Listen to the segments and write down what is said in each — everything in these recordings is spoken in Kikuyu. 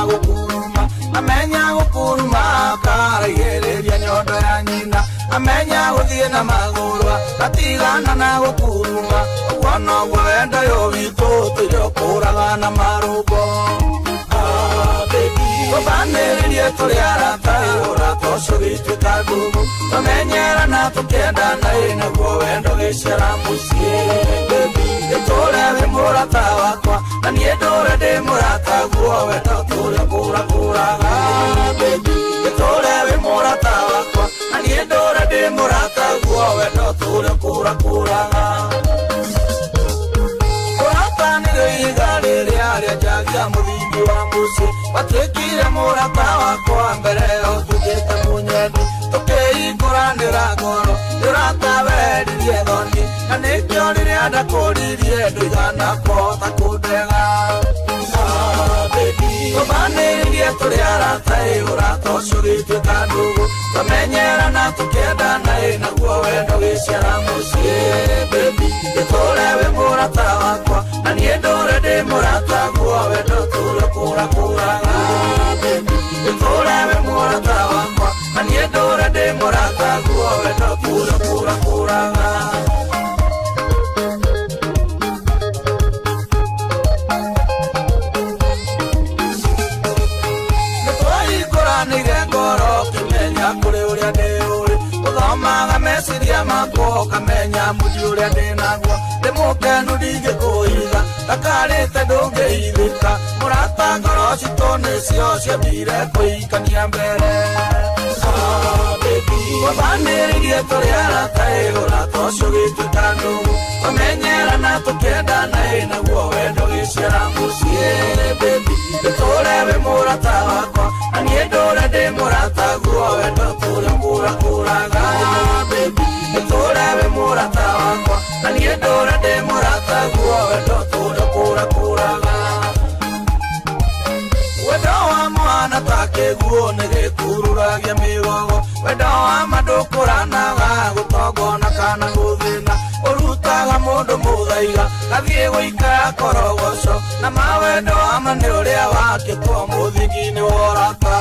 gũkuruma amenya gũkuruma akaraihĩrĩria nyondo ya nyina amenya gũthiĩ na magũrũ gatigana na gũkuruma ũguo noguo wendo ũyũ witũ tũire ũkũraga na marũngo. Tũbanĩrĩrie tũrĩ arata ũrata ũcio gĩtuĩka ndũgũ tũmenyerana tũkĩendana ĩ naguo wendo gĩcera mũciĩ. Gĩtũre wĩ mũrata wakwa na niĩ ndũre ndĩ mũrata guo wendo tũrĩa kũrakũraga. Gĩtũre wĩ mũrata wakwa na niĩ ndũre ndĩ mũrata guo wendo tũrĩa kũrakũraga. Ũrata nĩrĩo ihiga rĩrĩa rĩanjagia mũthingi wa mũciĩ watuĩkire mũrata wakwa mbere ũtuĩkĩte mũnyendi tũkĩhingũranĩra ngoro nĩ ũrata wendirie thoni na nĩkĩo rĩrĩa ndakũririe ndũigana kũhota kũndega. Tũbanĩrĩrie tũrĩ arata ĩ ũrata ũcio gĩtuĩka ndũgũ tũmenyerana tũkĩendana ĩ naguo wendo gĩcera mũciĩ. Gĩtũre wĩ mũrata wakwa na niĩ ndũre ndĩ mũrata guo wendo tũrĩa kũrakũraga. Gĩtũre wĩ mũrata wakwa na niĩ ndũre ndĩ mũrata guo wendo tũrĩa kũrakũraga. Nĩtwahingũranĩire ngoro ũkĩmenya kũrĩ ũrĩa ndĩ ũrĩ ũthomaga meciria makwa ũkamenya mũthiĩ ũrĩa ndĩ naguo ndĩ mũkenu ndingĩkũhitha ndakarĩte ndũngĩhithĩka mũrata ngoro citũ nĩcio ciambire kũhikania mbere. Tũbanĩrĩrie tũrĩ arata ĩ ũrata ũcio gĩtuĩka ndũgũ tũmenyerana tũkĩendana ĩ naguo wendo gĩcera mũciĩ. Gĩtũre wĩ mũrata wakwa na niĩ ndũre ndĩ mũrata guo wendo tũrĩa kũrakũraga. Gĩtũre wĩ mũrata wakwa na niĩ ndũre ndĩ mũrata guo wendo tũrĩa kũrakũraga. Wendo wa mwana ta kĩguũ nĩ gĩkururagia mĩgogo wendo wa ma ndũkũranaga gũtongona kana gũthĩna ũrutaga mũndũ mũthaiga gathiĩ gũikara korogoco na mawendo wa ma nĩ ũrĩa wakĩtwo mũthingi-inĩ wa ũrata.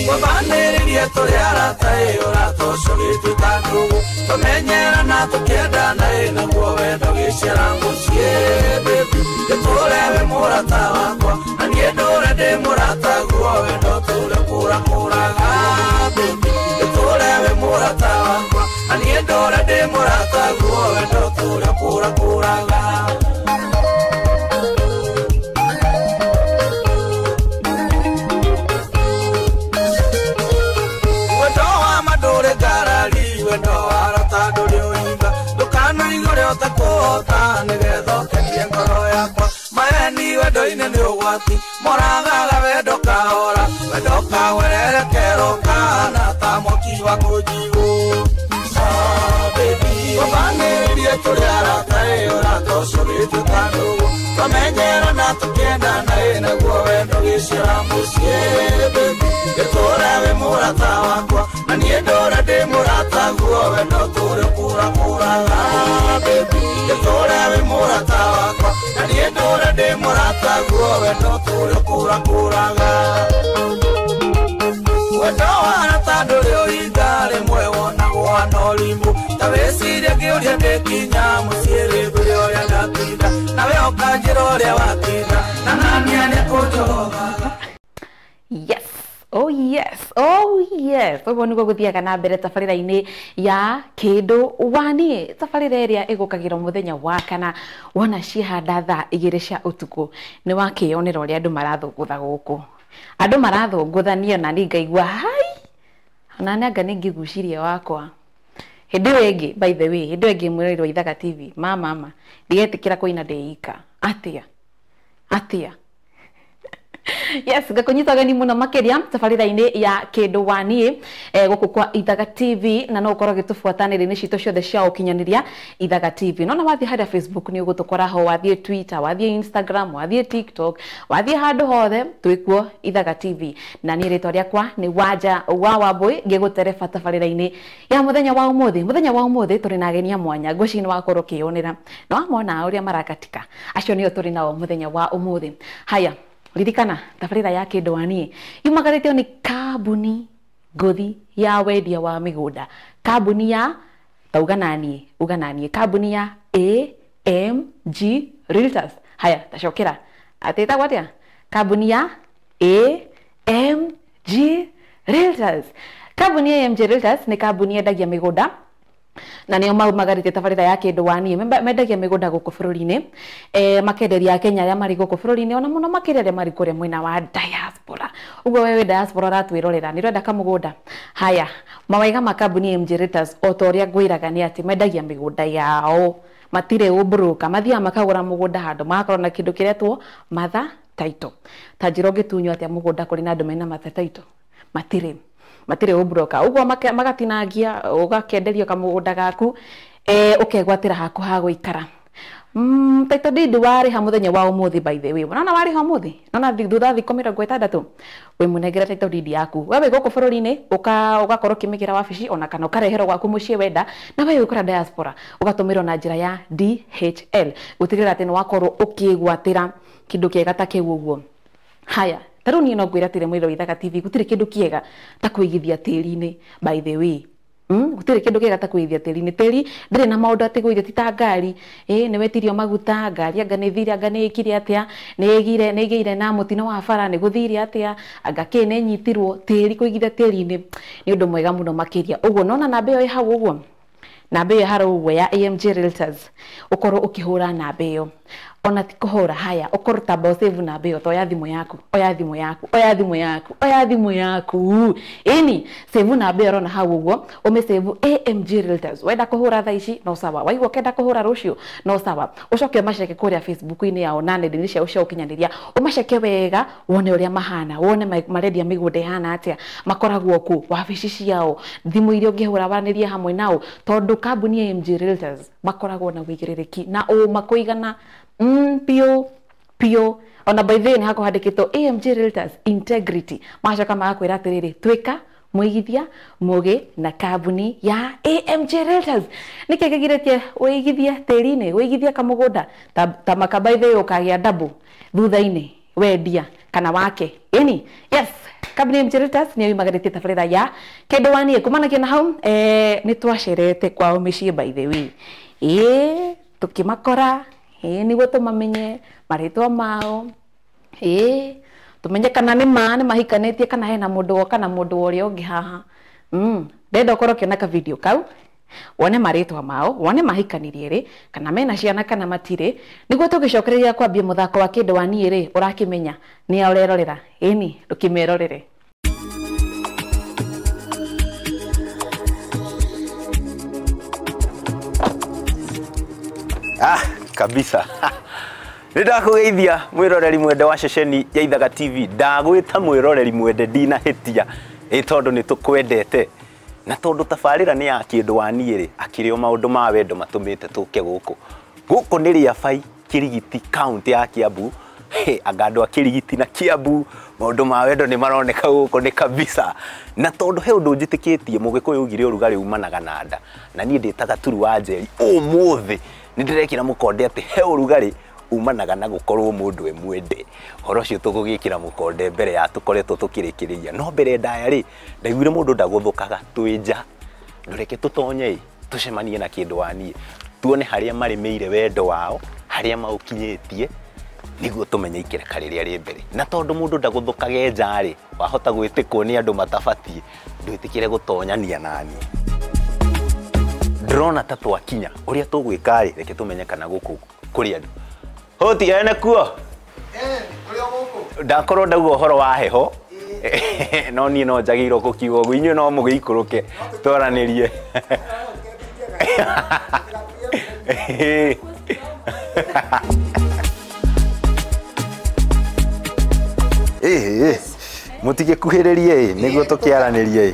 Tũbanĩrĩrie tũrĩ arata ĩ ũrata ũcio gĩtuĩka ndũgũ tũmenyerana tũkĩendana ĩ naguo wendo gĩcera mũciĩ. Gĩtũre wĩ mũrata wakwa na niĩ ndũre ndĩ mũrata guo wendo tũrĩa kũrakũraga. Gĩtũre wĩ mũrata wakwa na niĩ ndũre ndĩ mũrata guo wendo tũrĩa kũrakũraga. Wendo wa ma ndũrĩ ngarari wendo wa arata ndũrĩ ũhinga ndũkanaigũre ũtakũhota nĩgetha ũkenie ngoro yakwa maeni wendo-inĩ nĩ ũgwati moragaga wendo kahora wendo kawererekera ũkahana ta mwaki wa kũnjigũ. Tũbanĩrĩrie tũrĩ arata ĩ ũrata ũcio gĩtuĩka ndũgũ tũmenyerana tũkĩendana ĩ naguo wendo gĩcera mũciĩ. Gĩtũre wĩ mũrata wakwa na niĩ ndũre ndĩ mũrata guo wendo tũrĩa kũrakũraga. Gĩtũre wĩ mũrata wakwa na niĩ ndũre ndĩ mũrata guo wendo tũrĩa kũrakũraga. Wendo wa arata ndũrĩ ũhinga rĩmwe wonagwo hana ũrimũ ta wĩcirie ngĩũria ndĩkinya mũciĩ rĩngũrĩ ũrĩa ndatinda nawe ũkanjĩra ũrĩa watinda na nania nĩkũnjohogaga. Yes. Oh yes, oh yes. Ũguo nĩguo gũthiaga na mbere tabarĩra-inĩ ya Kĩndũ Waniĩ, tabarĩra ĩrĩa ĩgũkagĩrwo mũthenya wa kana wona ciahanda thaa 2 cia ũtukũ. Nĩ wakĩyonera ũrĩa andũ marathũngũtha gũkũ. Andũ marathũngũtha niĩ ona niĩ ngaigua hai, ona nĩ anga nĩ ngĩgucirie wakwa. Hĩndĩ ĩyo ĩngĩ, by the way, hĩndĩ ĩyo ĩngĩ mwĩroreri wa Ithaga TV, mama, ndigetĩkĩra kũina ndĩ ika. Atĩa? Atĩa? Yes, ngakunyita ũgeni mũno makĩria tabarĩra-inĩ ya Kĩndũ Waniĩ gũkũ kwa Ithaga TV na no ũkorwo ũgĩtũbuata nenda-inĩ citũ ciothe cia ũkinyanĩria Ithaga TV. No na wathiĩ harĩa Facebook nĩ ũgũtũkora ho, wathiĩ Twitter, wathiĩ Instagram, wathiĩ TikTok, wathiĩ handũ hothe twĩkuo Ithaga TV. Na niĩ rĩtwa rĩakwa nĩ Wanja wa Wambui ngĩgũtereba tabarĩra-inĩ ya mũthenya wa ũmũthĩ. Mũthenya wa ũmũthĩ tũrĩ na ageni a mwanya, ngwĩciria nĩ wakorwo ũkĩyonera na wamona ũrĩa marakatika. Acio nĩo tũrĩ nao mũthenya wa ũmũthĩ. Haya, Ririkana tabarĩra ya Kĩndũ wa Niĩ yumagarĩtio nĩ kambuni ngũthi ya wendia wa mĩgũnda, kambuni ya tauga naniĩ uga naniĩ, kambuni ya AMG Realtors. Haya, tacokera atĩ ĩtagwo atĩa? Kambuni ya AMG Realtors. Kambuni ya AMG Realtors nĩ kambuni yendagia mĩgũnda na nĩo maumagarĩtie tabarĩra ya Kĩndũ wa Niĩ. Mendagia mĩgũnda gũkũ bũrũri-inĩ, makenderia Akenya arĩa marĩ gũkũ bũrũri-inĩ, ona mũno makĩria arĩa marĩ kũrĩa mwena wa diaspora. Ũguo wewe diaspora ũratwĩrorera nĩ ũrenda kamũgũnda, haya mawega ma kambuni AMG Realtors o ta ũrĩa ngwĩraga nĩ atĩ mendagia mĩgũnda yao, matirĩ ũmbũrũka, mathiaga makagũra mũgũnda handũ magakorwo na kĩndũ kĩretwo mother title. Ta njĩra ũngĩtunywo atĩa mũgũnda kũrĩ na andũ mena mother title? Matirĩ ũmbũrũka. Ũguo magatinangia ũgakenderio kamũgũnda gaku, ũkegwatĩra haku ha gũikara. Title deed warĩha mũthenya wa ũmũthĩ, by the way, nona warĩha ũmũthĩ, nona thutha thikũ 60 wĩmũnengere title deed yaku. We wĩ gũkũ bũrũri-inĩ ũgakorwo ũkĩmĩgĩra wabici ona kana ũkareherwo gwaku mũciĩ wenda, na we wĩ kũrĩa diaspora ũgatũmĩrwo na njĩra ya DHL gũtigĩrĩra atĩ nĩ wakorwo ũkĩgwatĩra kĩndũ kĩega ta kĩu ũguo. Haya, ta rĩu niĩ no ngwĩre atĩrĩ mwĩrĩ wa Ithaga TV, gũtirĩ kĩndũ kĩega ta kũigithia tĩri-inĩ, by the way. Gũtirĩ kĩndũ kĩega ta kũigithia tĩri-inĩ. Tĩri ndĩrĩ na maũndũ atĩ kũigithia ti ta ngari, nĩ wetirio maguta, ngari anga nĩ thire, anga nĩ ĩkire atĩa, nĩ ĩgĩire na mũtino wa bara, nĩ gũthire atĩa, anga kĩ nĩ ĩnyitirwo. Tĩri, kũigithia tĩri-inĩ nĩ ũndũ mwega mũno makĩria. Ũguo nona namba ĩyo ĩ hau ũguo, namba ĩyo hau ũguo ya AMG Realtors, ũkorwo ũkĩhũra namba ĩyo, ona ti kũhũra, haya ũkorwo tamba ũsave namba ĩyo, ta oya thimũ yaku, oya thimũ yaku, oya thimũ yaku, oya thimũ yaku, ĩni save namba ĩyo ũrona hau ũguo, ũmĩsave AMG Realtors. Wenda kũhũra thaa ici no sawa, waigua ũkenda kũhũra rũciũ no sawa, ũcoke ũmaceke kũrĩa Facebook-inĩ yao na nenda-inĩ ciao cia ũkinyanĩria, ũmaceke wega wone ũrĩa mahana, wone marendia mĩgũnda ĩhana atĩa, makoragwo kũ, wabici ciao, thimũ iria ũngĩhũra waranĩrie hamwe nao, tondũ kambuni ya AMG Realtors makoragwo na ũigĩrĩrĩki na ũma kũigana pio pio. Ona by the way nĩ hakoragwo handĩkĩtwo AMG Realtors integrity, magacoka magakwĩra atĩrĩrĩ, twĩka mũigithia mũgĩ na kambuni ya AMG Realtors. Nĩkĩ kĩgirĩtie ũigithie tĩri-inĩ, ũigithie kamũgũnda ta maka, by the way ũkagĩa double thutha-inĩ wendia kana wake. Ĩni yes, kambuni ya AMG Realtors nĩyo yumagarĩtie tabarĩra ya Kĩndũ wa Niĩ. Kumanagia na hau, nĩ twacerete kwao mĩciĩ, by the way, tũkĩmakora, nĩguo tũmamenye marĩtwa mao, tũmenye kana nĩ ma nĩ mahikanĩtie kana hena mũndũ woka na mũndũ ũrĩa ũngĩ haha. Ndenda ũkorwo ũkĩona ka video kau, wone marĩtwa mao, wone mahikanirie rĩ, kana mena ciana kana matirĩ, nĩguo tũgĩcokereria kwambia mũthako wa Kĩndũ wa Niĩ rĩ, ũrakĩmenya nĩ a ũrerorera. Ĩni ndũkĩmerorere. Kabisa. Nĩ ndakũgeithia mwĩroreri mwende wa ceceni ya Ithaga TV. Ndagwĩta mwĩroreri mwende ndinahĩtia, ĩ tondũ nĩ tũkwendete, na tondũ tabarĩra nĩ ya Kĩndũ wa Niĩ rĩ, akĩrĩ o maũndũ ma wendo matũmĩte tũke gũkũ. Gũkũ nĩ Rĩabai, Kĩrigiti, kaũntĩ ya Kiambu. Anga andũ a Kĩrigiti na Kiambu maũndũ ma wendo nĩ maroneka gũkũ nĩ kabisa. Na tondũ he ũndũ njĩtĩkĩtie, mũgĩkũyũ augire ũrugarĩ umanaga na nda, na niĩ ndĩtaga Turu wa Njeri. Ũmũthĩ nĩ ndĩrekĩra mũkonde atĩ he ũrugarĩ umanaga na gũkorwo mũndũ e mwende. Ũhoro ũcio tũgũgĩkĩra mũkonde mbere ya tũkoretwo tũkĩrĩkĩrĩria. No mbere ndaya rĩ, ndaiguire mũndũ ndagũthũkaga twĩ nja. Ndũreke tũtonye ĩ, tũcemanie na Kĩndũ wa Niĩ, tuone harĩa marĩmĩire wendo wao, harĩa maũkinyĩtie, nĩguo tũmenye ikereka rĩrĩa rĩ mbere. Na tondũ mũndũ ndagũthũkaga nja rĩ, wahota gwĩtĩkwo nĩ andũ matabatiĩ, ndwĩtĩkĩre gũtonyania naniĩ. Ndĩrona ta twakinya ũrĩa tũgwĩka rĩ, reke tũmenye kana gũkũ kũrĩ andũ. Hoti ene kuo? Ndakorwo ndauga ũhoro wa heho, no niĩ no njagĩrĩirwo gũkiuga ũguo, inyuĩ no mũgĩikũrũke twaranĩrie. Mũtigĩkuhĩrĩrie ĩ, nĩguo tũkĩaranĩrie ĩ,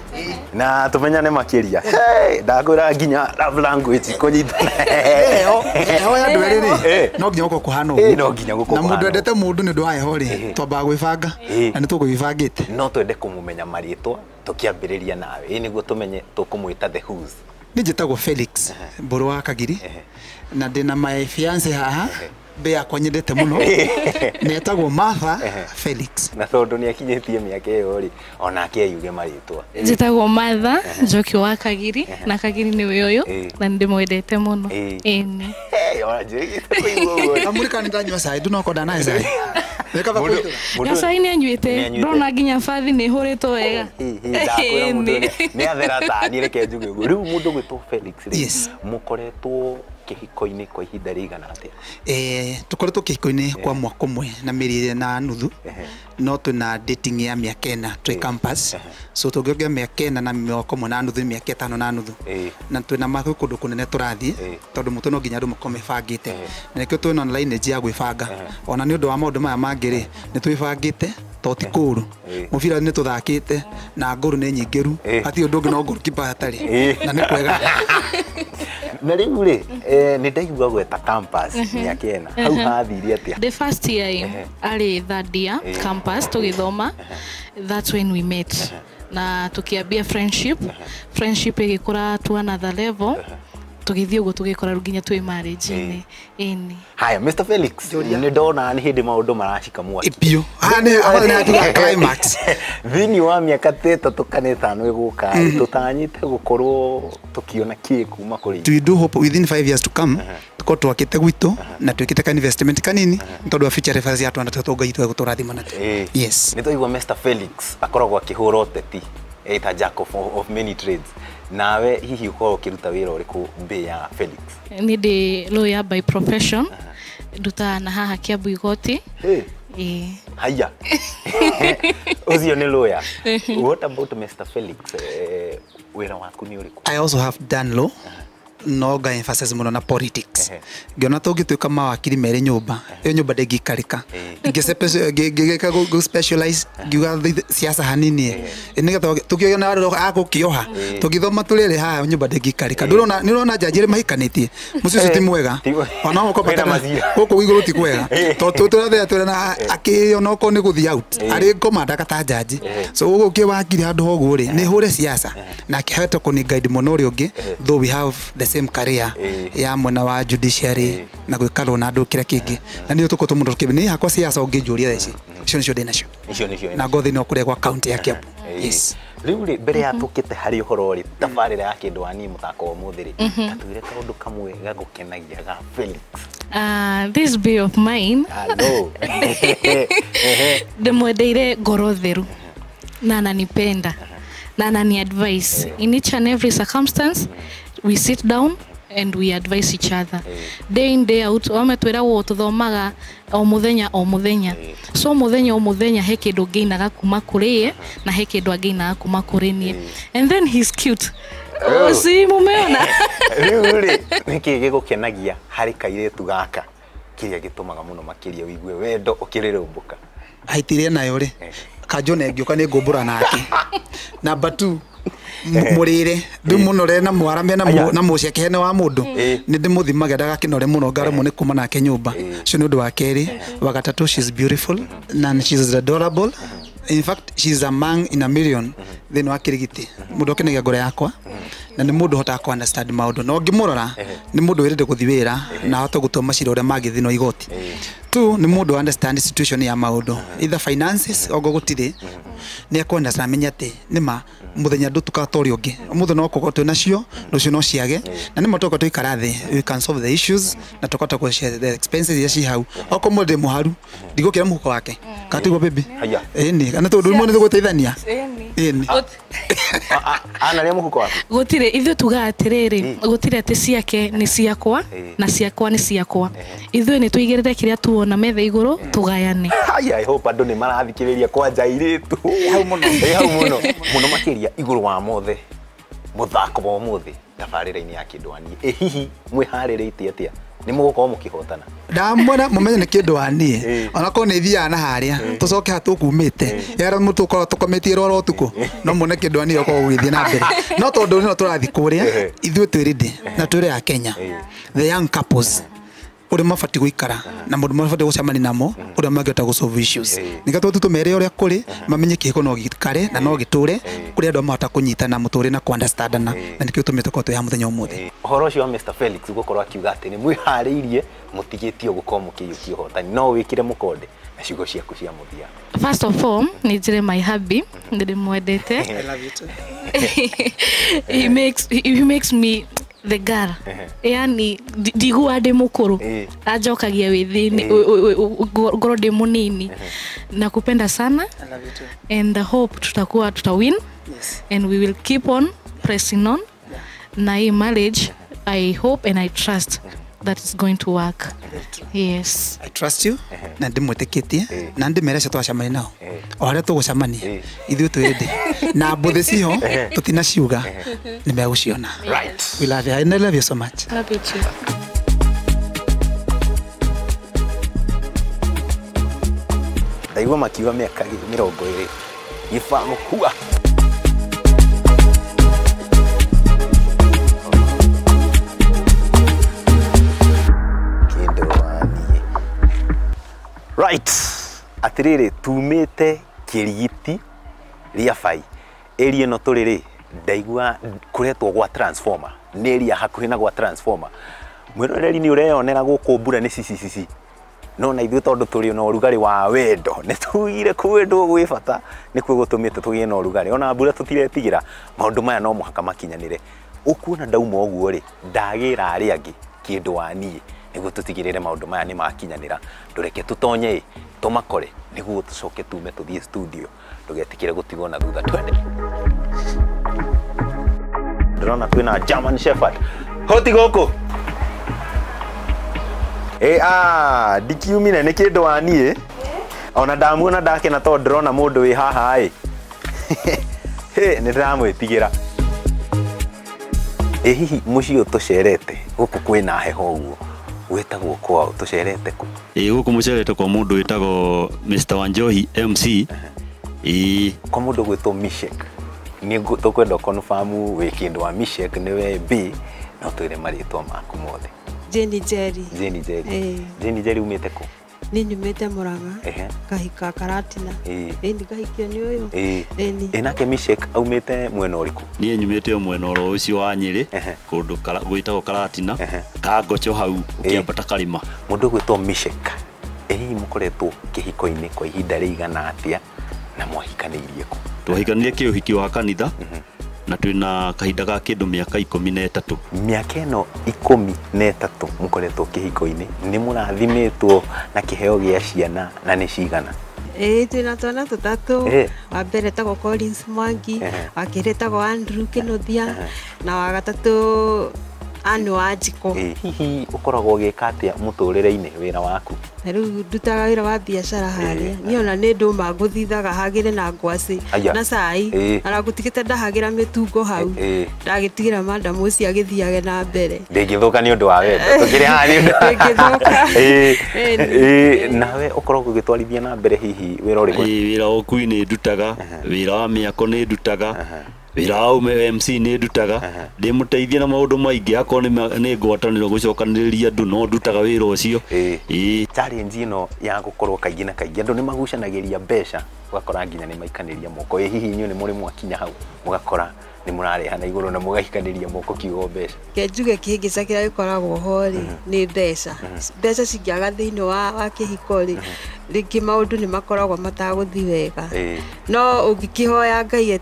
na tũmenyane makĩria. Ndakwĩra nginya love language kũnyitana. Heho ya andũ erĩ rĩ, no nginya gũkorwo kũhana ũguo. No nginya gũkorwo Na mũndũ kũhana endete mũndũ nĩ ũndũ wa heho rĩ, twambaga gwĩbanga, na nĩ tũgwĩbangĩte. No twende kũmũmenya marĩtwa tũkĩambĩrĩria nawe, nĩguo tũmenye tũkũmwĩta the who's. Niĩ njĩtagwo Felix Mbũrũ wa Kagiri, na ndĩna my fiance haha Mbĩ yakwa nyendete mũno na etagwo Martha Felix. Na tondũ nĩ akinyĩtie mĩaka ĩyo rĩ, onake ayuge marĩtwa. Njĩtagwo Martha Njoki wa Kagiri, na Kagiri nĩwe ũyũ, na nĩndĩmwendete mũno. Ĩni. Ona njĩrĩgĩte kũigua ũguo. Kamũrika nĩ ndanyua cai, ndũnokonda nae cai. Na cai nĩ anyuĩte, ndona nginya bathi nĩ ĩhũrĩtwo wega. Ndakwĩra mũndũ nĩ athera tani, reke njuge ũguo. Rĩu mũndũ gwĩtwo Felix rĩ, mũkoretwo kĩhiko-inĩ kwa ihinda rĩigana atĩa? Tũkoretwo kĩhiko-inĩ kwa mwaka ũmwe na mĩeri ĩrĩ na nuthu, no twĩna dating ya mĩaka 4 twĩ campus. So tũngĩongea mĩaka 4 na mwaka ũmwe na nuthu, mĩaka 5 na nuthu. Na twĩna ma kũndũ kũnene tũrathiĩ, tondũ mũtwe no nginya andũ makorwo mebangĩte. Na nĩkĩo twĩna lineage ya gwĩbanga. Ona nĩ ũndũ wa maũndũ maya mangĩ rĩ, nĩ twĩbangĩte to ti kũũru. Mũbira nĩ tũthakĩte na ngũrũ nĩ nyingĩru, hatirĩ ũndũ ũngĩ no goalkeeper hatarĩ. Na nĩ kwega. Na rĩu rĩ, nĩ ndaigua gweta campus mĩaka 4, hau hathire atĩa? The first year arĩ third year campus tũgĩthoma, that's when we met. Na tũkĩambia friendship, friendship ĩgĩkũra to another level. Tũgĩthiĩ ũguo tũgĩkora rĩu nginya twĩ marriage-inĩ. Ĩni. Haya, Mr. Felix, nĩ ndona nĩ hĩndĩ maũndũ maracika mwaki. Biũ. Haha nĩ hakinya climax. Thĩinĩ wa mĩaka 3 kana 5 ĩgũka, tũtanyĩte gũkorwo tũkĩona kĩ kuma kũrĩ. We do hope within 5 years to come, tukorwo twakĩte gwitũ na twĩkĩte ka investment kanini tondũ wa future reference ya twana twitũ Ngai itũ egũtũrathima natuo. Yes. Nĩ twaigua Mr. Felix akoragwo akĩhũra ũteti, eta jack of many trades. Nawe hihi ũkoragwo ũkĩruta wĩra ũrĩkũ mbĩ ya Felix? Nĩ ndĩ lawyer by profession, ndutaga na haha Kiambu igoti. Haya. Ũcio nĩ lawyer. What about Mr. Felix? Wĩra waku nĩ ũrĩkũ? I also have done law. No nga emphasis mũno na politics. Ngĩona tũngĩtuĩka mawakiri merĩ nyũmba, ĩyo nyũmba ndĩngĩikarĩka. Ngĩgĩka go specialize, ngiuga siasa hanini. Nĩgetha tũkĩona andũ a gũkĩoha, tũngĩthoma tũrĩ erĩ haha nyũmba ndĩngĩikarĩka. Ndũrona, nĩũrona njanji erĩ mahikanĩtie. Mũciĩ ũcio ti mwega. Ona okorwo gũkũ igũrũ ti kwega. Tondũ tũrathea tũrĩ akĩona okorwo nĩ gũthiĩ out, arĩ ngoma ndakata njanji. So ũguo kĩwakiri handũ hoguo rĩ, nĩ hũre siasa. Na akĩhete kũni guide mũno ũrĩa ũngĩ, though we have the same career ya mwena wa judiciary na gwĩkarwo na andũ kĩrĩa kĩngĩ. Na nĩ tũkũ tũmũndũ kĩmwe nĩ hakwa siasa ũngĩnjũria thaa ici, icio nĩcio ndĩ nacio. Icio nĩcio. Na ngothi no kũrĩa gwa county ya Kiambu. Yes. Rĩu rĩ, mbere ya tũkĩte harĩ ũhoro rĩ, tabarĩra ya kĩndũ wa niĩ mũthako wa ũmũthĩ rĩ, ta twĩre kaũndũ kamwe gagũkenagia ga Felix. This bay of mine. Hello. Ndĩmwendeire ngoro theru na ananipenda na anani advice in each and every circumstance. We sit down and we advise each other day in day out. Wametwĩragwo tũthomaga o mũthenya o mũthenya, so mũthenya o mũthenya he kĩndũ ngĩinaga kuma kũrĩ ye na he kĩndũ angĩinaga kuma kũrĩ niĩ. And then he's cute. Si mumeona? Rĩu rĩ, nĩkĩ gĩgũkenagia harĩ kairĩtu gaka kĩrĩa gĩtũmaga mũno makĩria ũigue wendo ũkĩrĩrũmbũka? Haitiria nayo rĩ, kanjone ngĩũka nĩ ngũmbũra nake. Number 2, mũrĩre ndĩmũnore na mwara mena na mũceke hene wa mũndũ, nĩ ndĩmũthimage ndagakĩnore mũno ngaremwo nĩ kuma nake nyũmba. Ũcio nĩ ũndũ wa kerĩ. Wa gatatũ, she's beautiful and she's adorable. In fact, she's among in a million thĩinĩ wa kĩrigiti. Mũndũ ũkenagia ngoro yakwa na nĩ mũndũ ũhotaga kũ understand maũndũ, na ũngĩmũrora nĩ mũndũ wĩrĩte gũthiĩ wĩra na ahote gũtua macira ũrĩa mangĩthiĩ no igoti. Tu nĩ mũndũ understand situation ya maũndũ, either finances ogo gũtirĩ, nĩ ekũ understand amenye atĩ nĩma mũthenya ndũtukaga ta ũrĩa ũngĩ, ũmũthĩ no kũkorwo twĩ nacio, rũciũ no ciage, na nĩma tũkorwo tũikara thĩ, we can solve the issues na tũkahota kũ share the expenses iria ci hau. Okorwo mũndũ ndĩ mũharu, ndigũkĩra mũhuko wake, kana tiguo baby? Ĩni, kana tondũ rĩmwe nĩ tũgũteithania. Ĩni. Ana rĩa mũhuko waku? Gũtirĩ, ithuĩ tugaga atĩrĩrĩ, gũtirĩ atĩ ciake nĩ ciakwa na ciakwa nĩ ciakwa. Ithuĩ nĩ tũigĩrĩre kĩrĩa tuona metha igũrũ tũgayane. I hope andũ nĩ marathikĩrĩria kwanja airĩtu. Hau mũno. Hau mũno. Mũno makĩria igũrũ wa mothe mũthako wa ũmũthĩ tabarĩra-inĩ ya kĩndũ wa niĩ. Ĩ hihi mwĩharĩrĩtie atĩa? Nĩ mũgũkorwo mũkĩhotana? Ndamwĩra mũmenye nĩ kĩndũ wa niĩ, onakorwo nĩ thiaga na harĩa tũcoke haha tũkumĩte, yara mũtũ ũkorwo tũkometie rwaro ũtukũ, no muone kĩndũ wa niĩ ũkorwo ũgĩthiĩ na mbere. No tondũ nĩho tũrathiĩ kũrĩa, ithuĩ twĩ ready na twĩre a Kenya, the young couples, Ũrĩa mabatiĩ gũikara na maũndũ mabatiĩ gũcemania namo ũrĩa mangĩhota gũ solve issues. Nĩgetha tũtũmere ũrĩa kũrĩ mamenye kĩhiko no gĩikare na no gĩtũre kũrĩ andũ mahota kũnyitana mũtũrĩre na kũ-understandana na nĩkĩo tũmĩte tũkorwo twĩ haha mũthenya ũmũthĩ. Ũhoro ũcio wa Mr Felix gũkorwo akiuga atĩ nĩ mwĩharĩirie mũtigĩtio gũkorwo mũkĩiyũkia ũhotani no wĩkĩre mũkonde na ciugo ciaku cia mũthia. First of all, nĩ njĩre my hubby ndĩmwendete. I love you too. He makes me the girl. Yani ndigua ndĩ mũkũrũ anjokagia wĩthĩ ngorwo ndĩ mũnini. Nakupenda sana. I love you too. And I hope tutakuwa tutawin. Yes. And we will keep on pressing on. Na hii marriage, I hope and I trust that it's going to work. Yes. I trust you na ndimwĩtĩkĩtie na ndĩmere acio twacemania nao o harĩa tũgũcemania ithuĩ twĩ ready na mbũthĩ ciho tũtinaciuga nĩ megũciona. Right. We love you. I love you so much. Love you too. Ndaigua makiuga mĩaka 20 gĩbango hua. Right. Atiriri tumite Kirigiti ria bai area ĩno tũrĩ rĩ ndaigua kũretwo gwa transformer nĩ area hakuhĩ na gwa transformer. Mwĩroreri nĩ ũreyonera gũkũ mbura nĩ cicicici no na ithuĩ tondũ tũrĩ na ũrugarĩ wa wendo nĩ tugire kwendwo gwĩ bata nĩkuo gũtũmĩte tũgĩe na ũrugarĩ ona mbura tũtiretigĩra maũndũ maya no mũhaka makinyanĩre. Ũkuona ndauma ũguo rĩ ndagĩra arĩa angĩ kĩndũ wa niĩ nĩguo tũtigĩrĩre maũndũ maya nĩ makinyanĩra. Ndũreke tũtonye tũmakore nĩguo tũcoke tume tũthiĩ studio ndũgetĩkĩre gũtigwo na thutha. Twende. Ndĩrona kwĩna German Shepherd hoti gũkũ ndikiumire nĩ kĩndũ wa niĩ ona ndamuona ndakena tondũ ndĩrona mũndũ wĩ haha ĩ nĩ ndĩramwĩtigĩra. Hihi mũciĩ ũyũ tũcerete gũkũ kwĩna heho ũguo wĩtagwo kwao tũcerete kũ? Gũkũ mũcerete kwa mũndũ wĩtagwo Mr Wanjohi MC. Kwa mũndũ gwĩtwo Mishek nĩ tũkwenda confirm wĩ kĩndũ wa Mishek nĩwe B no twĩre marĩtwa maku mothe. Jenny Jerry. Jenny Jerry. Jenny Jerry umĩte kũ? Niĩ nyumĩte Murang'a ngahika Karatina. Ĩni ngahikio nĩ ũyũ. Ĩni. Nake Mishek aumĩte mwena ũrĩkũ? Niĩ nyumĩte o mwena oro ũcio wa Nyĩrĩ kũndũ gwĩtagwo Karatina Kangocho hau ũkĩambata karĩma. Mũndũ ũgwĩtwo Mishek, hihi mũkoretwo kĩhiko-inĩ kwa ihinda rĩigana atĩa na mwahikanĩirie kũ? Twahikanire kĩũhiki wa kanitha na twĩna kahinda ga kĩndũ mĩaka 13. Mĩaka ĩno 13 mũkoretwo kĩhiko-inĩ nĩ mũrathimĩtwo na kĩheo gĩa ciana na nĩ cigana? Twĩna twana tũtatũ. Wa mbere etagwo Collins Mwangi, wa kerĩ etagwo Andrew Kĩnuthia na wa gatatũ Anne Wanjikũ. Hihi ũkoragwo ũgĩka atĩa mũtũrĩre-inĩ wĩra waku? Na rĩu ndutaga wĩra wa biacara harĩa niĩ ona nĩ ndũma ngũthithaga hagĩre na ngwacĩ na cai ona ngũtigĩte ndahagĩra mĩtungo hau ndagĩtigĩra madam ũcio agĩthiage na mbere. Ndĩngĩthũka nĩ ũndũ wa wendo tũkĩrĩ haha nĩ ũndũ ndĩngĩthũka. Nawe ũkoragwo ũgĩtwarithia na mbere hihi wĩra ũrĩkũ? Wĩra wa ũkui nĩ ndutaga, wĩra wa mĩako nĩ ndutaga, wĩra wa MC nĩ ndutaga, ndĩmũteithie na maũndũ maingĩ akorwo nĩ ngwatanĩro gũcokanĩrĩria andũ no ndutaga wĩra ũcio. Challenge ĩno ya gũkorwo kaingĩ na kaingĩ andũ nĩ magucanagĩria mbeca ũgakora nginya nĩ maikanĩria moko. Hihi inyuĩ nĩ mũrĩ mwakinya hau mũgakora nĩ mũrareha na igũrũ na mũgaikanĩria moko kiugo mbeca? Ke njuge kĩhĩngĩca kĩrĩa gĩkoragwo ho rĩ nĩ mbeca. Mbeca cingĩaga thĩinĩ wa kĩhiko rĩ rĩngĩ maũndũ nĩ makoragwo matagũthiĩ wega. No ũngĩkĩhoya Ngai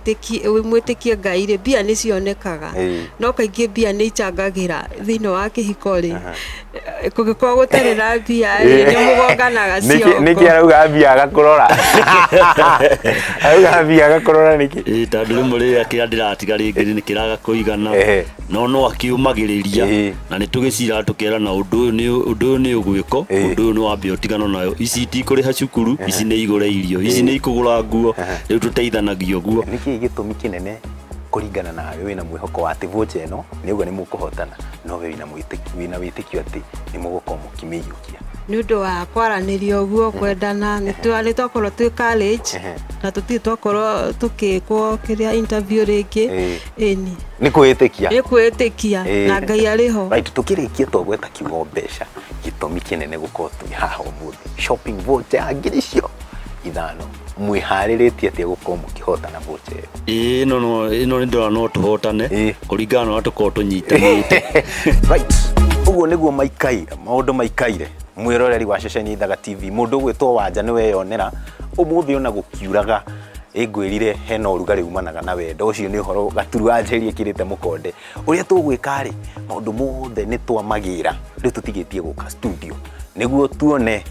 mwĩtĩkie Ngai rĩ mbia nĩ cionekaga. No kaingĩ mbia nĩ icangagĩra thĩinĩ wa kĩhiko rĩ kũngĩkorwo gũtarĩ na mbia rĩ nĩ mũgonganaga ciongo. Nĩkĩ arauga mbia agakũrora? Arauga mbia agakũrora nĩkĩ? Tondũ rĩmwe rĩrĩa kĩrĩa ndĩratiga rĩngĩ nĩ kĩraga kũigana no akiumagĩrĩria na nĩ tũgĩciraga tũkerana ũndũ ũyũ nĩ ũgwĩko ũndũ ũyũ nĩ wambe ũtigano nayo ici itikũrĩha cukuru ici nĩ igũre irio ici nĩ ikũgũra nguo rĩu tũteithanagia ũguo. Nĩkĩ gĩtũmi kĩnene kũringana nawe wĩna mwĩhoko wa atĩ vocha ĩno nĩ ũguo nĩ mũkũhotana no we wĩna wĩtĩkio atĩ nĩ mũgũkorwo mũkĩmĩiyũkia? Nĩ ũndũ wa kwaranĩria ũguo kwendana nĩ twakorwo twĩ college na tũtirĩ twakorwo tũkĩkwo kĩrĩa interview rĩngĩ. Ĩni nĩ kwĩĩtĩkia, nĩ kwĩĩtĩkia na Ngai arĩ ho. Right, tũkĩrĩkia twagweta kiugo mbeca Gĩtũmi kĩnene gũkorwo twĩ haha ũmũthĩ, shopping voucher ya ngiri icio 5. Mwĩharĩrĩtie atĩa gũkorwo mũkĩhotana voucher ĩyo? Ĩno no ĩno nĩ ndĩrona no tũhotane kũringana na ũrĩa tũkorwo tũnyitanĩte. Right, ũguo nĩguo maikaire maũndũ maikaire. Mwĩroreri wa ceceni Ithaga TV, mũndũ ũgwĩtwo Wanja nĩ weyonera ũmũthĩ ona gũkiuraga ĩngwĩrire hena ũrugarĩ umanaga na wendo ũcio. Nĩ ũhoro gaturu wa njeri ĩkĩrĩte mũkonde. Ũrĩa tũgwĩka rĩ, maũndũ mothe nĩ twamagĩra rĩu tũtigĩtie gũka studio nĩguo tuone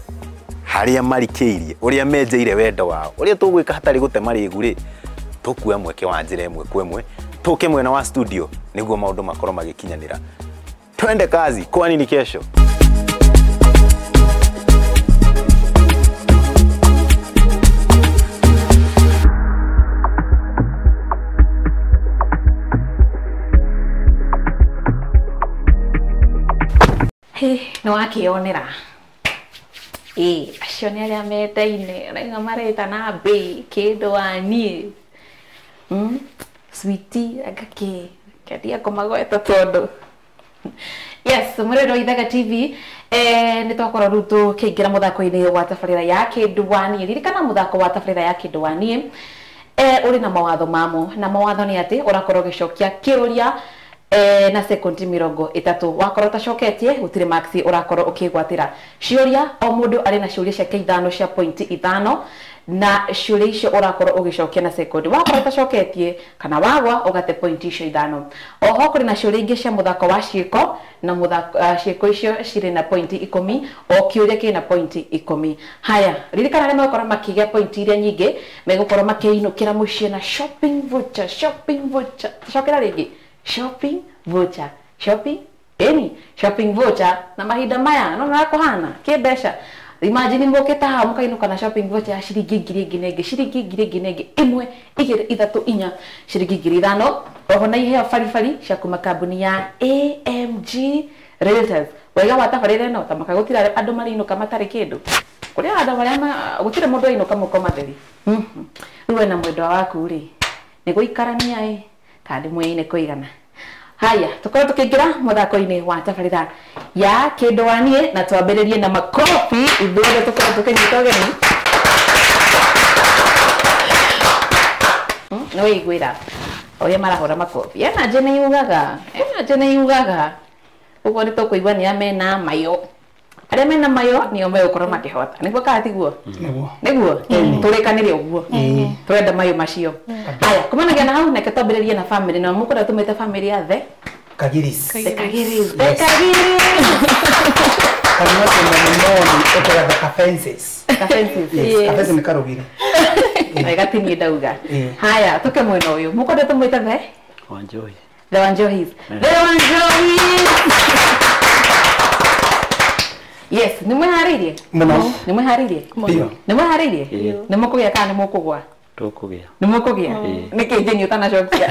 harĩa marikĩirie, ũrĩa menjeire wendo wao. Ũrĩa tũgwĩka hatarĩ gũte marĩgu rĩ, tũkuoya mweke wa njĩra ĩmwe kwa ĩmwe tũke mwena wa studio nĩguo maũndũ makorwo magĩkinyanĩra. Twende kazi, kwa nini kesho? Nĩ wakĩonera acio nĩ arĩa mendaine raiga maretana mbĩ kĩndũ wa niĩ sweetie agakĩ kendia kũmagweta tondũ yes. Mũrĩro wa Ithaga TV, nĩ twakorwo rĩu tũkĩingĩra mũthako-inĩ wa tabarĩra ya kĩndũ wa niĩ. Ririkana mũthako wa tabarĩra ya kĩndũ wa niĩ ũrĩ na mawatho mamo, na mawatho nĩ atĩ ũrakorwo ũgĩcokia kĩũria na sekondi 30. Wakorwo utacoketie gutire marks urakorwo ukigwatira. Ciuria o mundu ari na ciuria ciake 5 cia point 5, na ciuria icio urakorwo ugicokia na sekondi. Wakorwo utacoketie kana wagwa ugate point icio 5. Oho kuri na ciuria ingi cia muthako wa ciiko, na muthako ciiko icio ciri na point 10, o kiuria kina point 10. Haya, ririkana aria megukorwo makigia point iria nyingi megukorwo makiinukira mucii na shopping voucher, shopping voucher. Cokera ringi, shopping voucher, shopping any shopping voucher. Na mahinda maya no na kuhana ki mbeca. Imagine mukita haha mukainuka na shopping voucher ya ciringi ngiri ĩngĩ na ĩngĩ, ciringi ngiri ĩngĩ na ĩngĩ, 1 2 3 4, ciringi ngiri 5. Oho na iheo baribari cia kuma kambuni ya AMG Realtors. Wega wa tabarĩra ĩno ta maka gũtirĩ andũ marĩinũka matarĩ kĩndũ. Kũrĩ andũ arĩa gũtirĩ mũndũ ainũka mũko matheri. Rĩu we na mwendwa waku rĩ, nĩ gũikarania ĩ kandi mwĩine kũigana. Haya, tukorwo tukiingira muthako-inĩ wa tabarĩra ya kĩndũ wa niĩ, na twambĩrĩrie na makobi ithuothe tukorwo tũkĩnyita ũgeni. Nĩ wĩiguĩra ũrĩa marahũra makobi. Ena nĩ yugaga, ena nĩ yugaga ũguo nĩ tũkũigua nĩ amena mayo. Arĩa mena mayo nĩo megũkorwo makĩhota. Nĩguo kana tiguo? Nĩguo. Tũrĩkanĩre ũguo. Tũrenda mayo macio. Haya, kumanagia na hau neke twambĩrĩrie na family, na mũkũrĩa tũmĩte family ya the Kagiris. The Kagiris. The Kagiris. Kanua tena ĩtagwo the Kafences. Kafences. Yes, Kafences nĩ karugire. Wega ti niĩ ndauga. Haya, tũke mwena ũyũ. Mũkũrĩa tũmĩte the Wanjohi. The Wanjohis. The Wanjohis. Yes, nĩ mwĩharĩirie? Mũno. Nĩ mwĩharĩirie? Biũ. Nĩ mwĩharĩirie? Nĩ mũkũgĩa kana nĩ mũkũgwa? Tũkũgĩa. Nĩ mũkũgĩa? Nĩkĩ njeni ũtanacokia?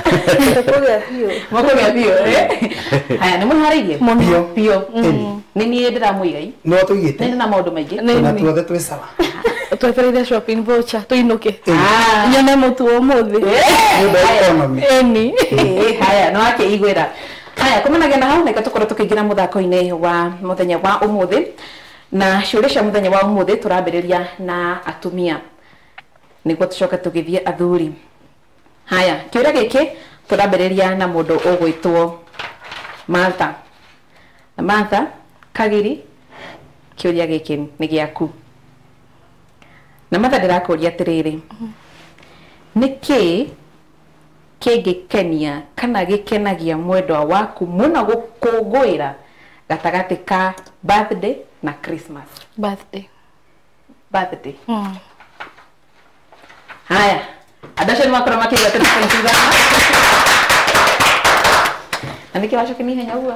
Tũkũgĩa biũ. Mũkũgĩa biũ, eh? Haya, nĩ mwĩharĩirie? Biũ. Biũ. Nĩ niĩ ndĩramũigai. No tũigĩte. Nĩ na maũndũ maingĩ. Na tuothe twĩ sawa. Twetereire shopping voucher tũinũke. Nyone mũtu ũmũthĩ. Ĩni. Haya, no akĩiguĩra. Haya, kumanagia na hau nĩka tũkorwo tũkĩingĩra mũthako-inĩ wa mũthenya wa ũmũthĩ. Na ciũria cia mũthenya wa ũmũthĩ tũrambĩrĩria na atumia nĩguo tũcoke tũgĩthiĩ athuri. Haya, kĩũria gĩkĩ tũrambĩrĩria na mũndũ ũgwĩtwo Martha. Na Martha Kagiri, kĩũria gĩkĩ nĩ gĩaku. Na Martha ndĩrakũria atĩrĩrĩ, nĩkĩ kĩngĩkenia kana gĩkenagia mwendwa waku mũno gũkũngũĩra gatagatĩ ka birthday na Christmas? Birthday. Birthday. Haya, andũ acio nĩ makorwo makĩgwatĩra point 5. Na nĩkĩ wacokia na ihenya ũguo?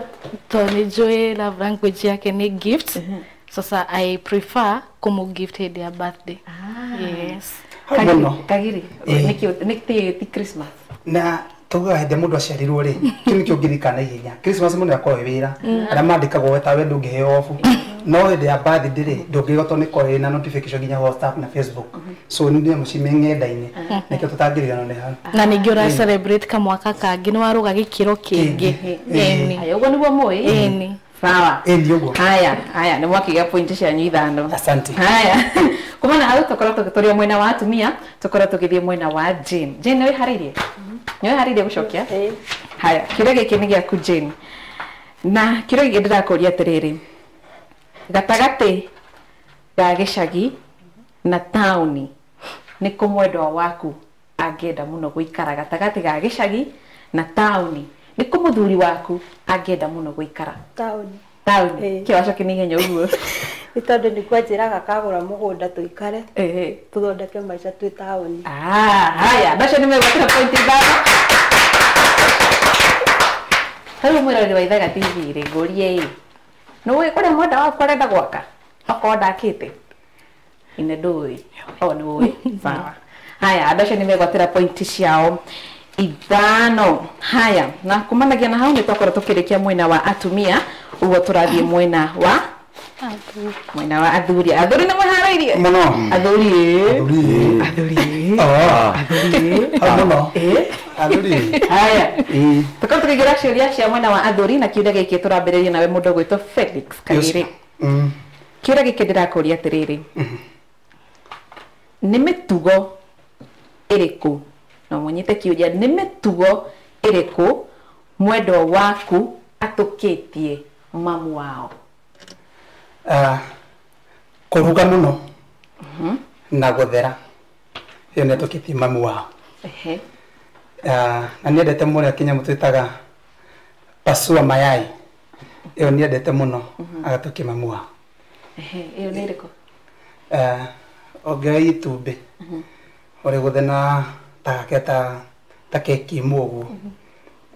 Tondũ nĩ njũĩ love language yake nĩ gift. Sasa I prefer kũmũ gift hĩndĩ ya birthday. Yes. Kagiri, nĩkĩ ti Christmas? Na tugaga hĩndĩ mũndũ aciarirwo rĩ, kĩu nĩkĩo ũngĩririkana ihenya. Christmas mũndũ akoragwo wĩ wĩra, arĩa mandĩkagwo we tawe ndũngĩheo off. No hĩndĩ ya birthday rĩ, ndũngĩigua tondũ nĩ ĩkoragwo ĩna notification nginya WhatsApp na Facebook. So nĩ nyamũ ci ng'enda-inĩ, nĩkĩo tũtangĩriganĩrwo nĩ hau. Na ningĩ ũra celebrate kamwaka kangĩ, nĩ warũga gĩkĩro kĩngĩ. Ĩni. Haya, ũguo nĩguo mũĩ? Ĩni. Sawa. Ĩni ũguo. Haya, haya, nĩ mwakiga point cianyu ithano. Asante. Haya. Kumana hau tũkorwo tũgĩtũria mwena wa atumia, tũkorwo tũgĩthiĩ mwena wa Jane. Jane, nĩ wĩharĩirie? Nĩ wĩharĩirie gũcokia? Haya, kĩũria gĩkĩ nĩ gĩaku Jane. Na kĩũria gĩkĩ ndĩrakũria atĩrĩrĩ. Gatagatĩ ga gĩcagi na taũni nĩ kũ mwendwa waku angĩenda mũno gũikara? Gatagatĩ ga gĩcagi na taũni nĩ kũ mũthuri waku angĩenda mũno gũikara? Taũni. Taũni. Kĩ wacokia nĩ ihenya ũguo? Nĩ tondũ nĩkuo anjĩraga kagũra mũgũnda tũikare, tũthondeke maica twĩ taũni. Haya, andũ acio nĩ megwatĩra point ithano. Ta rĩu mwĩroreri wa Ithaga TV rĩ, ngũrie ĩ, nĩũĩ kũrĩa mwendwa waku arenda gwaka okorwo ndakĩte? Ine ndũĩ. O nĩ ũĩ. Sawa. Haya, andũ acio nĩ megwatĩra point ciao ithano. Haya, na kumanagia na hau nĩ twakorwo tũkĩrĩkia mwena wa atumia, ũguo tũrathiĩ mwena wa mwena wa athuri. Athuri nĩ mwĩharĩirie? Mũno. Athuri. Athuri. Athuri. Mũno. Athuri. Haya. Tũkorwo tũkĩingĩra ciũria cia mwena wa athuri, na kĩũria gĩkĩ tũrambĩrĩria nawe mũndũ ũgwĩtwo Felix Kagĩrĩ. Kĩũria gĩkĩ ndĩrakũria atĩrĩrĩ, nĩ mĩtugo ĩrĩkũ, no mũnyite kĩũria, nĩ mĩtugo ĩrĩkũ mwendwa waku atũkĩtie mamu wao? Kũruga mũno na gũthera, ĩyo nĩ atũkĩtie mamu wao. Na nĩendete mũno kĩnyamũ twĩtaga pasua mayai, ĩyo nĩendete mũno agatũkia mamu wao. Ĩyo nĩ ĩrĩkũ? Ongerera itumbĩ ũrĩgũthe na ta ta keki ĩmwe ũguo,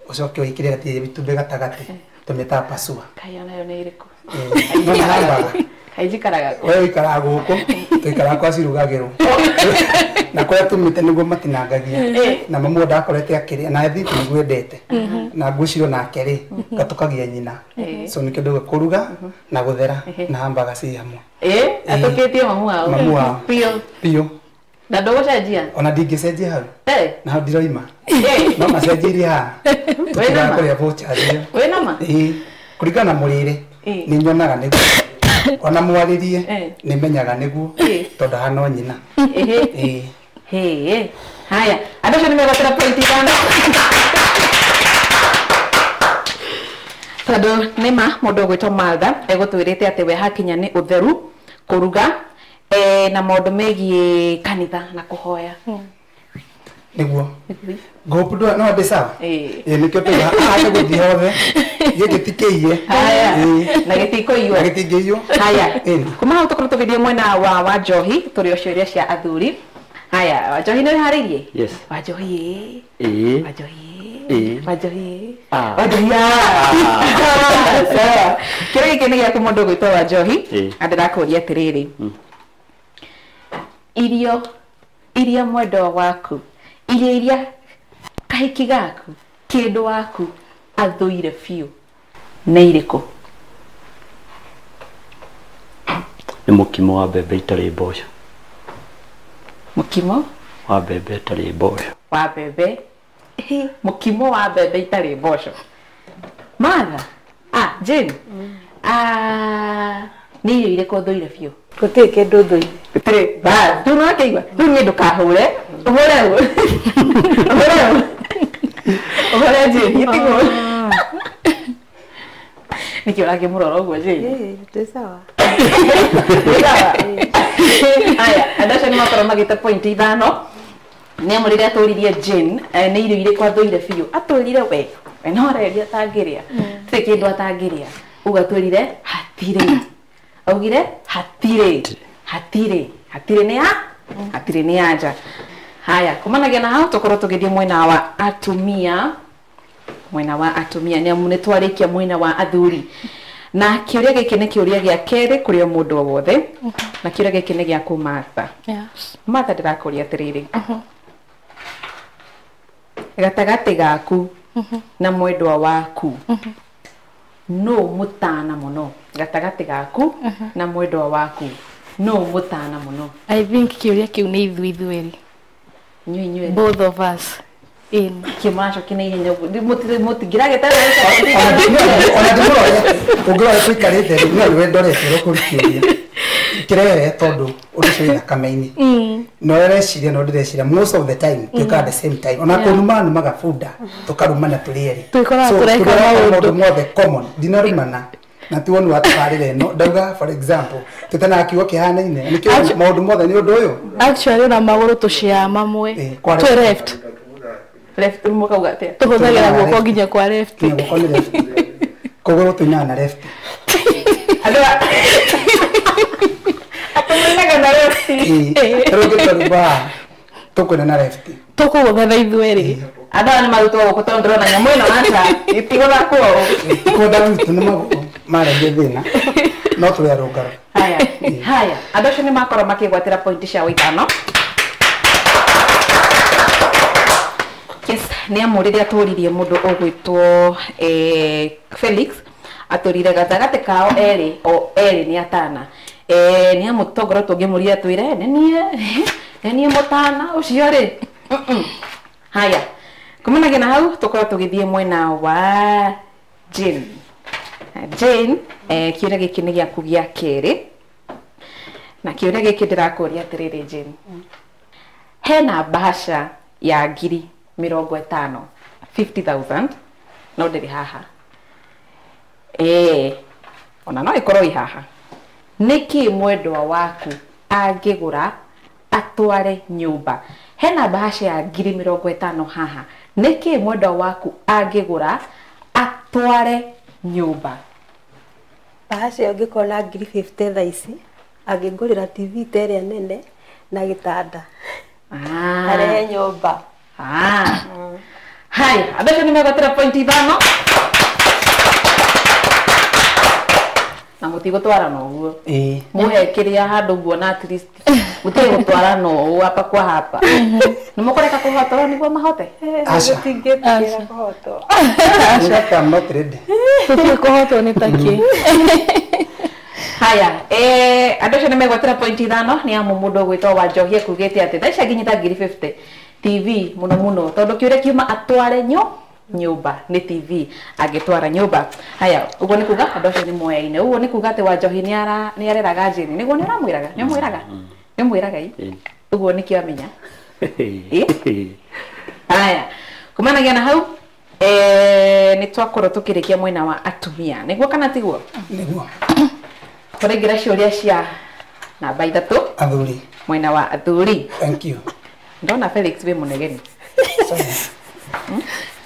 ũcoke wĩkĩre itumbĩ gatagatĩ, tũmĩtaga pasua. Kaĩ onayo nĩ ĩrĩkũ? No nĩ Kaĩ njikaraga kũ? We ũikaraga gũkũ, tũikaraga kwa cirugagĩrwo. Na kũrĩa tumĩte nĩguo matinangagia. Na mamu ndakorete akĩrĩa, na thiĩ nĩguo endete. Na ngwĩciria nake rĩ, gatũkagia nyina. So nĩkĩo ndauga kũruga na gũthera na hambaga ci hamwe. Atũkĩtie mamu wao? Mamu wao. Biũ. Biũ. Na ndũgũcenjia? Ona ndingĩcenjia hau. Na hau ndiroima. No macenjirie haha. Tũtigaga kũrĩa vouchers ĩyo. Wĩna ma? Kũringana na mũrĩre, nĩ nyonaga nĩguo. Ona mwarĩrie nĩ menyaga nĩguo tondũ hana nyina. Haya, andũ acio nĩ megwatĩra point ithano. Tondũ nĩ ma mũndũ ũgwĩtwo Martha egũtwĩrĩte atĩ we hakinya nĩ ũtheru, kũruga, na maũndũ megiĩ kanitha na kũhoya. Nĩguo. Ngũpu no ndĩ sawa? Nĩkĩo tũiga haha nĩgũthiĩ hothe. Gĩkĩ ti kĩiye. Haya. Na gĩtikũiywo. Na gĩtingĩiywo. Haya. Kuma hau tũkorwo tũgĩthiĩ mwena wa Wanjohi, tũrĩ o ciũria cia athuri. Haya, Wanjohi nĩ wĩharĩirie? Yes. Wanjohi ĩ. Wanjohi ĩ. Wanjohi ĩ. Wanjohi. Sawa. Kĩũria gĩkĩ nĩ gĩaku mũndũ ũgwĩtwo Wanjohi, na ndĩrakũria atĩrĩrĩ. Irio iria mwendwa waku, irio iria kahiki gaku, kĩndũ waku athũire biũ nĩ irĩkũ? Nĩ mũkimo wa mbembe itarĩ mboco. Mũkimo wa mbembe itarĩ mboco. Wa mbembe. Mũkimo wa mbembe itarĩ mboco. Martha, Jane. Nĩ irio irĩkũ ũthũire biũ? Gũtirĩ kĩndũ thũire. Gũtirĩ. Bas, rĩu nĩwakĩigua? Rĩu niĩ ndũkahũre. Ũhũre ũ? Ũhũre ũ? Ũhũre Jane, tiguo? Nĩkĩ ũrakĩmũrora ũguo Jane? Twĩ sawa. Sawa. Haya, andũ acio nĩmakorwo magĩte point ithano. Nĩ amu rĩrĩa atũririe Jane, nĩ irio irĩkũ athũire biũ? Atwĩrire we, we no areria atangĩrĩa. Gũtirĩ kĩndũ atangĩrĩa. Ũguo atwĩrire hatirĩ. Augire hatirĩ. Hatirĩ. Hatirĩ nĩ ya? Hatirĩ nĩ anja. Haya, kumanagia na hau tũkorwo tũgĩthiĩ mwena wa atumia. Mwena wa atumia nĩ amu nĩ twarĩkia mwena wa athuri. Na kĩũria gĩkĩ nĩ kĩũria gĩa kerĩ kũrĩ o mũndũ o wothe. Na kĩũria gĩkĩ nĩ gĩaku Martha. Martha, ndĩrakũria atĩrĩrĩ. Gatagatĩ gaku na mwendwa waku, nũ mũtana mũno? Gatagatĩ gaku na mwendwa waku, nũ mũtana mũno? I think kĩũria kĩu nĩ ithuĩ ithuerĩ. Inyuĩ inyuerĩ. Both of us. Kĩ mũracokia na ihenya ũguo? Mũtingĩrageta Ona ndimũrorete, ũngĩrora tũikarĩte rĩ, no nĩwe ndorete ũrĩa kĩũria kĩrere tondũ ũndũ ũcio wĩ thakame-inĩ. No ũreciria no ndĩreciria most of the time twĩkaga the same time, ona kũnuma numaga bunda tũkarumana tũrĩ erĩ. Twĩkoraga So, tũreka tũreka maũndũ. Maũndũ mothe common, ndinarumana na ti woni wa tabarĩra ĩno ndauga. For example, tũtanaga kiugo kĩhanaine nĩkĩo maũndũ mothe nĩ ũndũ ũyũ. Actually ona magũrũ tũciaga mamwe. Kwa Twĩ left. Left mũkauga atĩa? Tũhũthagĩra guoko nginya kwa left. Nginya guoko nĩ left, kũgũrũ tũinaga na left. Andũ atũmĩnaga na left. Rĩu ũngĩtwarumba tũkwĩna na left. Tũkũgũtha ithuerĩ. Andũ aya nĩ marutwo gũkũ tondũ ndĩrona nyamũ ĩno aca ĩtigũthakwo ũũ. Kũnda gwitũ nĩ magũrũ marehe thĩna no tũrĩ arũngaro. Haya haya, andũ acio nĩ makorwo makĩgwatĩra pointi cia ithano. Yes, nĩ amu rĩrĩa tũririe mũndũ ũgwĩtwo Felix atũrire gatagatĩ kao erĩ o erĩ nĩ atana, nĩ amu tongorwo tũngĩmũria twĩre nĩ niĩ mũtana ũcio rĩ. Haya, kumanagia na hau tũkorwo tũgĩthiĩ mwena wa Jane. Jane, kĩũria gĩkĩ nĩ gĩaku gĩa kerĩ, na kĩũria gĩkĩ ndĩrakũria atĩrĩrĩ Jane, hena bahasha ya 50,000, 50,000, no ndĩrĩ haha, ona no ĩkorwo ĩ haha. Nĩkĩ mwendwa waku angĩgũra atware nyũmba? Hena bahasha ya 50,000 haha, nĩkĩ mwendwa waku angĩgũra atware nyũmba? Bahasha ĩyo ngĩkorwo na 50,000 thaa ici, angĩngũrĩra TV ta ĩrĩa nene na gĩtanda arehe nyũmba. Ah. Haya, andũ acio nĩ megwatĩra point ithano na mũtigũtwarana ũguo. Mũhe kĩrĩa handũ nguona at least mũtige gũtwarana ũũ hapa kwa hapa, nĩ mũkũreka kũhotwo nĩguo mahote. Aca. Tũtingĩtigĩra kũhotwo. In fact, I'm not ready. Tũtiĩ kũhotwo nĩ takĩ. Haya, andũ acio nĩ megwatĩra point ithano nĩ amu mũndũ ũgwĩtwo Wanjohi ekugĩte atĩ thaa ici anginyita 50,000, TV mũno mũno, tondũ kĩũria kiuma atware nyũmba nĩ TV angĩtwara nyũmba. Haya, ũguo nĩ kuga andũ acio nĩ moyaine, ũguo nĩ kuga atĩ Wanjohi nĩ areraga Jane, nĩguo nĩ ũramwĩraga, nĩ ũmwĩraga, nĩ ũmwĩraga i ũguo nĩkĩo amenya. Haya, kumanagia na hau nĩ twakorwo tũkĩrĩkia mwena wa atumia, nĩguo kana tiguo? Nĩguo. Tũraingĩra ciũria cia namba 3. Athuri. Mwena wa athuri. Thank you. Ndona Felix wĩ mũnegeni.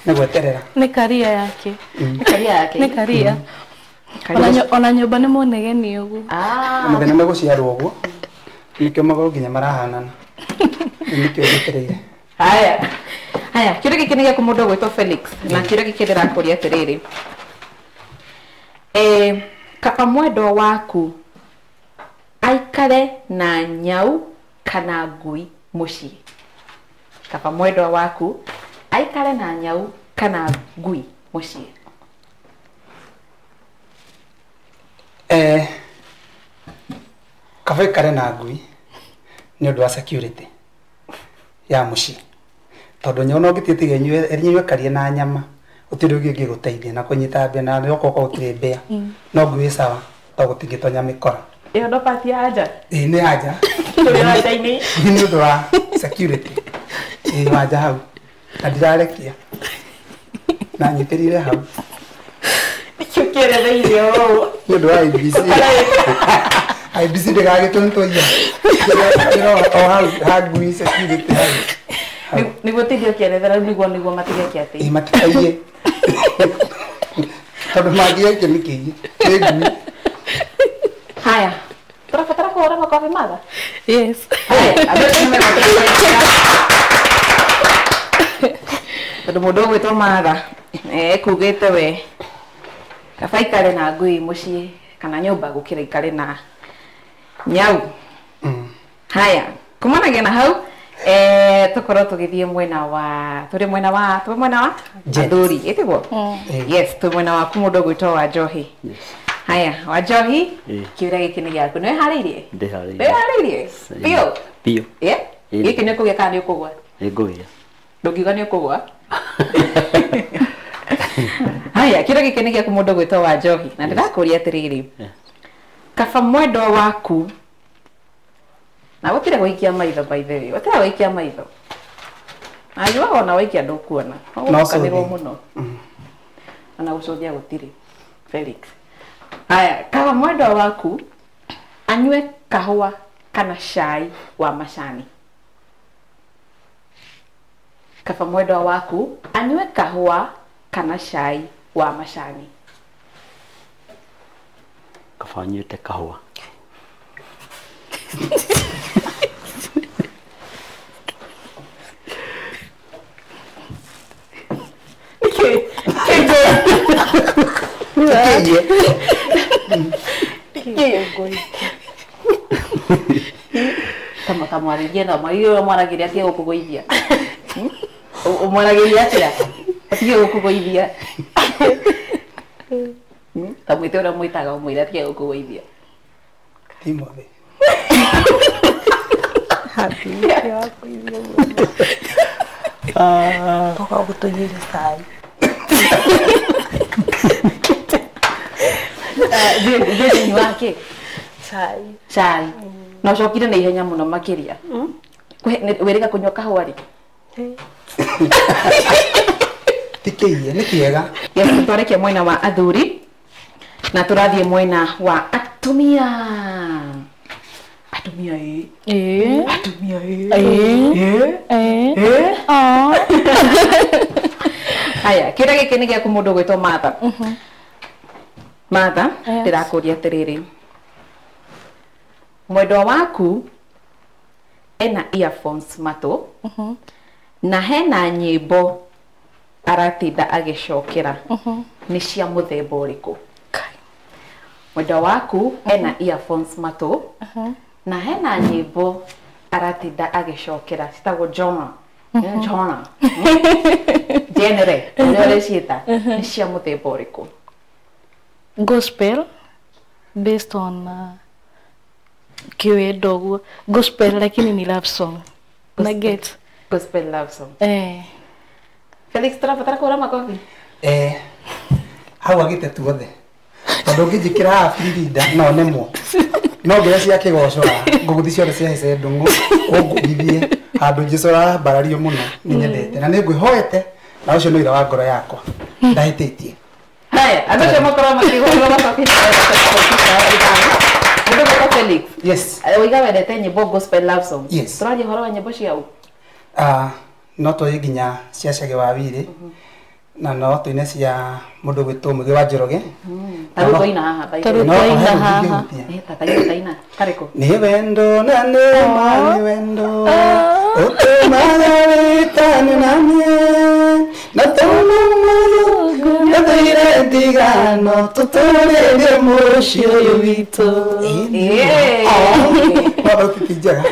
Nĩ gweterera. Nĩ karia yake. Nĩ karia yake. Nĩ karia. Ona nyũmba nĩ mũnegeni ũguo. Mũthenya megũciarwo ũguo nĩkĩo magũrũ nginya marahanana, nĩkĩo gwetereire. Haya haya, kĩũria gĩkĩ nĩ gĩaku mũndũ ũgwĩtwo Felix, na kĩũria gĩkĩ ndĩrakũria atĩrĩrĩ, kaba mwendwa waku aikare na nyau kana ngui mũciĩ? Kaba mwendwa waku aikare na nyau kana ngui mũciĩ? Kaba aikare na ngui nĩ ũndũ wa security ya mũciĩ, tondũ nyau no ngĩtige ĩnyue karia na nyama gũtirĩ ũngĩ ũngĩgũteithia na kũnyita mbĩa, na okorwo gũtirĩ mbĩa no ngui ĩ sawa tondũ gũtingĩtonya mĩkora. Ĩyo ndo part ya anja. Ĩĩ nĩ anja. Tũrĩ anja-inĩ. Nĩ ũndũ wa security. Ĩĩ wanja hau na ndirarekia na nyitĩrĩire hau. Nĩkĩo kĩeretheire ũũ. Nĩ ũndũ wa IEBC. IEBC ndĩgagĩtũntũiya. Ndĩrora o hau ha ngui security hau. Nĩguo tinde ũkĩerethera nĩguo matigeke atĩ. Ĩĩ matikaiye. Tondũ mangĩaikia nĩ kĩiye. Nĩ ngui. Haya, tũrabatara kũhũra makobi matha? Yes. Haya, andũ acio nĩ megwatĩra tondũ mũndũ ũgwĩtwo Matha ekugĩte we kaba aikare na ngui mũciĩ kana nyũmba gũkĩra aikare na nyau. Haya, kumanagia na hau tũkorwo tũgĩthiĩ mwena wa tũrĩ mwena wa tũrĩ mwena wa athuri, ĩtiguo? Yes, twĩ mwena waku mũndũ ũgwĩtwo Wanjohi. Haya, Wanjohi, kĩũria gĩkĩ nĩ gĩaku. Nĩ wĩharĩirie? Ndĩharĩirie. Wĩharĩirie? Biũ? Biũ. Gĩkĩ nĩ ũkũgĩa kana nĩ ũkũgwa? Nĩ ngũgĩa. Ndũngiuga nĩ ũkũgwa? Haya kĩrĩa gĩkĩ nĩ gĩaku mũndũ gwĩtwo wa Njohi na ndĩrakũria atĩrĩrĩ kaba mwendwa waku na gũtirĩ gũikia maitho by the way gũtirĩ gũikia maitho na ona waikia ndũkuona ũgũkanĩrwo mũno ona gũcũthia gũtirĩ Felix. Haya kaba mwendwa waku anyue kahũa kana cai wa macani. Kaba mwendwa waku anyue kahũa kana cai wa macani. Kaba anyuĩte kahũa. Kama kamwarĩrie na mwarĩrie mwaragĩria atige gũkũgũithia. Ũmwaragĩria atĩa? Atige gũkũgũithia. Ta mwĩte ũrĩa mwĩtaga ũmwĩre atige gũkũgũithia. Timothy. Happy Toka gũtũnyuĩra cai. Jane wake cai. Cai. Na ũcokire na ihenya mũno makĩria. Wĩrĩga kũnyua kahũa rĩ? Ti kĩiye, nĩ kĩega. Yes, twarekia mwena wa athuri na tũrathiĩ mwena wa atumia. Atumia ĩ. Atumia ĩ. Ĩ. Haya, kĩrĩa gĩkĩ nĩ gĩaku mũndũ gwĩtwo Martha. Martha, ndĩrakũria atĩrĩrĩ mwendwa waku ena earphones matũ na hena nyĩmbo aratinda agĩcokera nĩ cia mũthemba ũrĩkũ? Mwendwa waku ena earphones matũ na hena nyĩmbo aratinda agĩcokera citagwo genre. Genre. Genre, ũrĩa ũreciĩta nĩ cia mũthemba ũrĩkũ? Gospel based on kiwendo guo gospel lakini ni love song. Na get gospel love song. Felix tũrabatara kũhũra makobi. Hau agĩte tuothe tondũ ũngĩnjĩkĩra haha birinda no nemwo no ngĩra cia kĩgoco ngũgũthi ciothe cia hece ndũng'ũ ũngũgithie handũ Jesũ arambarario mũno nĩ nyendete na nĩ ngwĩhoete na ũcio nĩ ũira wa ngoro yakwa ndahĩtĩtie. Haya, andũ acio makorwo makĩhũrwo makobi. Mũndũ gwĩtwo Felix. Yes. Waiga wendete nyĩmbo gospel love song. Yes. Tũraria ũhoro wa nyĩmbo cia ũ? No tũĩ nginya cia Chege wa Wiri na no tũine cia mũndũ gwĩtwo Mũgĩ wa Njoroge. Ta rĩu twaina haha by the way. No haha. Ta taina karĩkũ? Nĩ wendo na nĩ ma nĩ wendo ũtũmaga wĩtane na niĩ na tũma Mũrungu ndathire ndigano tũtũrĩrie mũciĩ ũyũ witũ. No ti njega.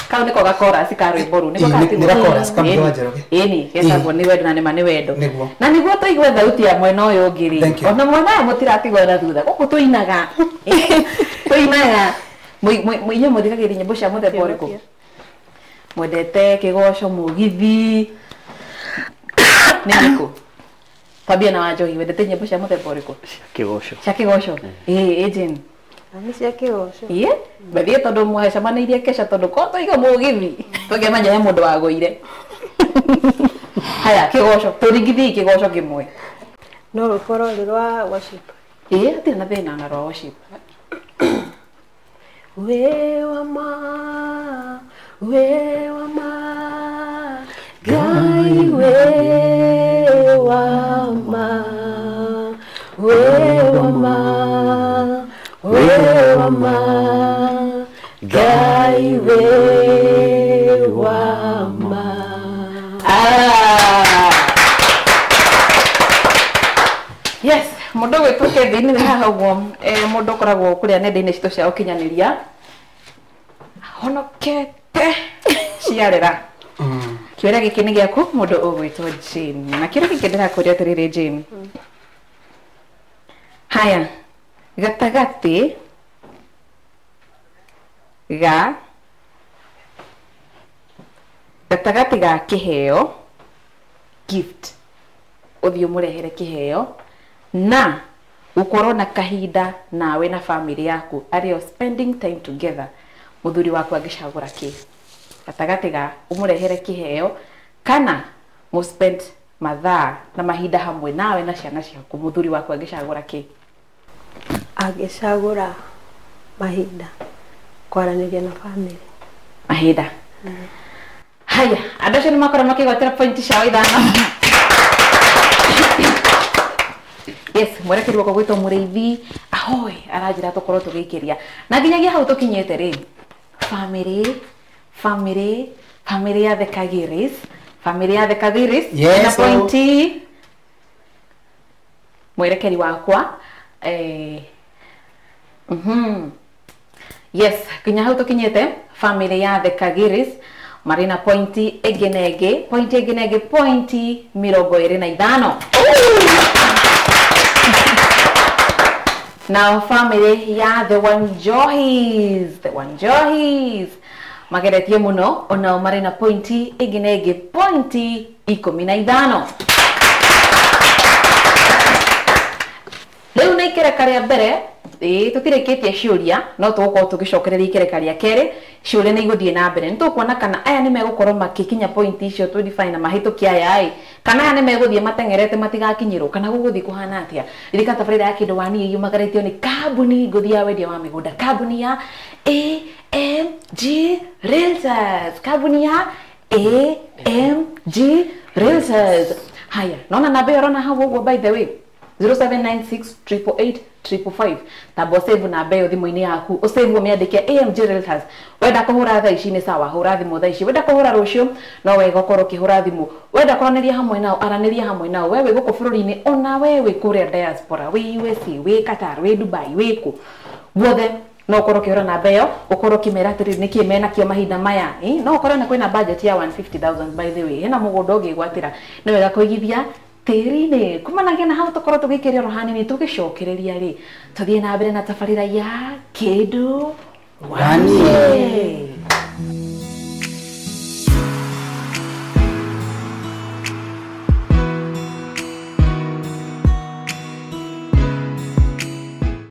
Kau niko gakora ka rwĩmbo rũu niko Nĩ gakora ka Mũgĩ wa Njoroge. Ĩni getagwo nĩ wendo na nĩ ma nĩ wendo. Na nĩguo tũigue thauti ya mwena ũyũ ũngĩ rĩ ona mwena ũyũ mũtiratigwo na thutha gũkũ tũinaga tũinaga inyuĩ mũthikagĩrĩria nyĩmbo cia mũthemba ũrĩkũ? Mwendete kĩgoco mũgithi nĩ ĩrĩkũ? Twambie na Wanjohi, wendete nyĩmbo cia mũthemba ũrĩkũ? Kĩgoco. Cia kĩgoco. Ĩ Jane. Nĩ cia kĩgoco. Ĩ bathiĩ tondũ mwacemanĩirie kesha tondũ ko tũiga mũgithi tũngĩamenya he mũndũ wagũire. Haya kĩgoco tũringithiei kĩgoco kĩmwe. No rũkorwo rwĩ rwa worship. Ĩ hatirĩ na thĩna na rwa worship. We wa ma, we wa ma, Ngai we wa ma, we wa ma, we wa ma, Ngai we wa ma. Yes, mũndũ gwĩtwo Kevin nĩ haha ũguo mũndũ ũkoragwo kũrĩa nenda-inĩ citũ cia ũkinyanĩria honokete ciarera. Kĩũria gĩkĩ nĩ gĩaku mũndũ ũgwĩtwo Jane na kĩũria gĩkĩ ndĩrakũria atĩrĩrĩ Jane. Haya, gatagatĩ ga Gatagatĩ ga kĩheo gift ũthiĩ ũmũrehere kĩheo na gũkorwo na kahinda nawe na family yaku arĩo spending time together, mũthuri waku angĩcagũra kĩ? Gatagatĩ ga ũmũrehere kĩheo kana mũ spend mathaa na mahinda hamwe nawe na ciana ciaku, mũthuri waku angĩcagũra kĩ? Angĩcagũra mahinda kwaranĩria na family. Mahinda. Haya, andũ acio nĩ makorwo makĩgwatĩra pointi ciao ithano. Yes, mwerekeri wakwa gwĩtwo Mũrĩithi ahoe aranjĩra tũkorwo tũgĩikĩria na nginyagia hau tũkinyĩte rĩ, family family family ya the Kagiris, family ya the Kagiris Yes, na pointi mwerekeri wakwa yes, nginya hau tũkinyĩte family ya the Kagiris marĩ na pointi ĩngĩ na ĩngĩ, pointi ĩngĩ na ĩngĩ, pointi 25. Now family ya the Wanjohis, the Wanjohis mageretie mũno, onao marĩ na pointi ĩngĩ na ĩngĩ, pointi 15. Rĩu nĩ ikereka rĩa mbere, tũtirĩkĩtie ciũria, no tũgũkorwo tũgĩcokereria ikereka rĩa kerĩ, ciũria nĩ igũthiĩ na mbere. Nĩ tũkuona kana aya nĩ megũkorwo makĩkinya pointi icio 25 na mahĩtũkie aya ĩ, kana aya nĩ megũthiĩ mateng'erete matigakinyĩrwo, kana gũgũthiĩ kũhana atĩa. Ririkana tabarĩra ya Kĩndũ Waniĩ yumagarĩtio nĩ kambuni ngũthi ya wendia wa mĩgũnda, kambuni ya AMG Realtors, kambuni ya AMG Realtors. Haya, naona namba ĩyo ũrona hau ũguo, by the way 0796 888 555. Tamba ũsave namba ĩyo thimũ-inĩ yaku, ũsave ũmĩandĩke AMG Realtors. Wenda kũhũra thaa ici nĩ sawa, hũra thimũ thaa ici. Wenda kũhũra rũciũ no wega ũkorwo ũkĩhũra thimũ. Wenda kwaranĩria hamwe nao, aranĩria hamwe nao. We wĩ gũkũ bũrũri-inĩ, ona we wĩ kũrĩa diaspora, wĩ USA, wĩ Qatar, wĩ Dubai, wĩ kũ guothe, no ũkorwo ũkĩhũra namba ĩyo, ũkorwo ũkĩmera atĩrĩrĩ nĩkĩ menakĩo mahinda maya. No ũkorwo na kwĩna budget ya 150,000 by the way, hena mũgũnda ũngĩgwatĩra, nĩ wega kũigithia tĩri-inĩ. Kumanagia na hau tũkorwo tũgĩikĩria oro hanini, tũgĩcokereria rĩ, tũthiĩ na mbere na tabarĩra ya Kĩndũ Waniĩ.